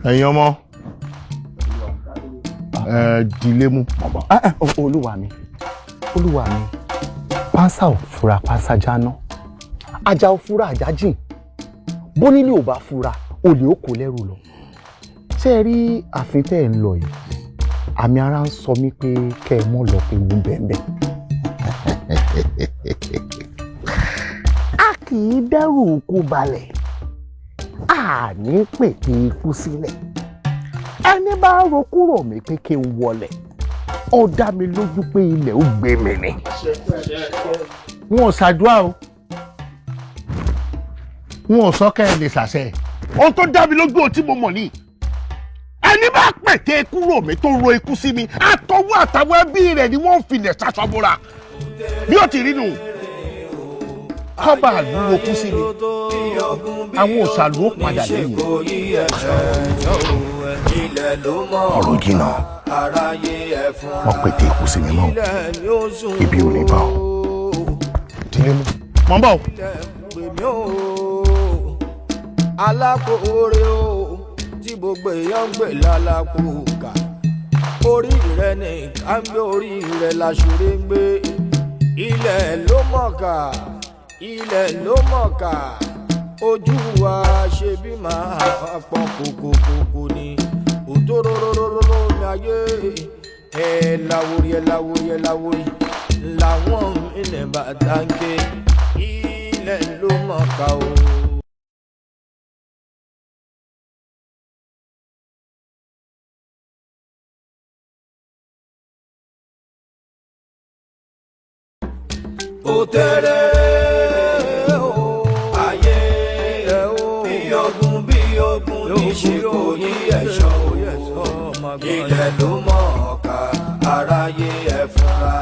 Ẹ̀yin ọmọ, ẹ dilé mú. Olúwa mi, olúwa mi, pánsá ò fura pánsá jáná, ajá ò fura ajá jìn. Bónílé ò bá fura, olè ó kó lẹ́rù lọ. Ṣé ẹ rí ààfin tẹ́ ẹ̀ ń lọ yìí? Àmì ara ń sọ mí pé kẹ́ ẹ mọ́ lọ, pé ewu ń bẹ́ẹ̀ bẹ́ẹ̀. A kì í dẹ́rù ikú balẹ̀, a ní pète ikú sílẹ̀. Ẹni bá ro kúrò mí pé kí n wọlẹ̀, ó dá mi lójú pé ilẹ̀ ó gbé mi ni. Wọn ò ṣàdúrà o, wọn ò sọ kẹ́ ẹ lè ṣàṣẹ. Ohun tó dá mi lójú o tí mo mọ̀ ní, ẹni bá pète kúrò mi tó ro ikú sí mi, àtọwọ́ àtàwọn ẹbí rẹ̀ ni wọ́n filẹ̀ ṣaṣọbora. Bí ó ti rí nù, kọ́ba àlú okú sí mi, àwọn òṣàlù ó padà lẹ́yìn. Ọ̀rọ̀ jìnnà, wọ́n pète ikú sí mi mọ́, ibi ò ní bá ọ. Dílé mú, mọ̀ ń bọ̀ o. Alákòóre o, tí gbogbo èèyàn ń gbè lálákòókà, orí rẹ ní ká ń gbé, orí rẹ láṣọrẹ ń gbé. Ilẹ̀ ló mọ̀ọ́kà, ilẹ̀ ló mọ̀ọ́kà. Ojú wa ṣe bí máa pọ́n kókókókó ni òtóróróróró mi ayé. Ẹ̀ láwórí, ẹ̀ láwórí, ẹ̀ láwórí làwọn ilẹ̀ bàtà ń ké. Ilẹ̀ ló mọ̀ọ́kà o. Òtẹ́rẹ́ o, ayé o, bí ogun bí ogun níṣe kò yí ẹ̀ṣọ́ o. Ilẹ̀ ló mọ̀ ọ́ka, aráyé ẹ̀ fúnra.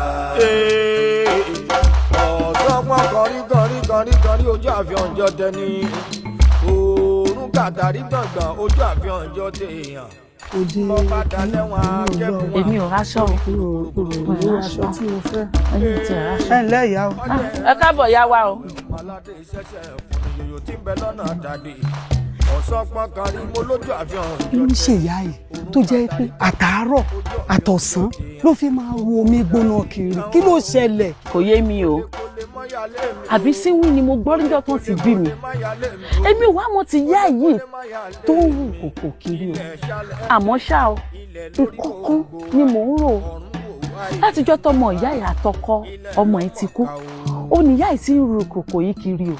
Ọ̀sọ́gbọ́n kọrí kọrí kọrí kọrí, ojú àfihàn jọ tẹni òórùn kàtàrí gbọ̀ngbọ̀n, ojú àfihàn jọ tèèyàn. Òde. Èmi ò ráṣọ o. Ìrò aṣọ tí mo fẹ́. Ẹ̀yin ò tiẹ̀ ráṣọ. Ẹ ǹlẹ́ ìyá o. Ẹ káàbọ̀ yá wa o. Kí ló ń ṣèyá yìí tó jẹ́ pé àtàárọ̀ àtọ̀sán ló fi máa ru omi gbóná kiri? Kí ló ṣẹlẹ̀? Kò yé mi o. Àbí síwìn ni mo gbọ́ níjọ́ tó ti bí mi. Èmi ò wá mọ̀ ti yá yìí tó ń rù kòkò kiri o. Àmọ́ ṣá o, ìkọ̀kan ni mò ń rò ó. Látijọ́ tọmọ ìyá ìyá àtọkọ ọmọ ẹ̀ ti kú, ó ní ìyá ẹ̀ ti ń ru kòkò yìí kiri o.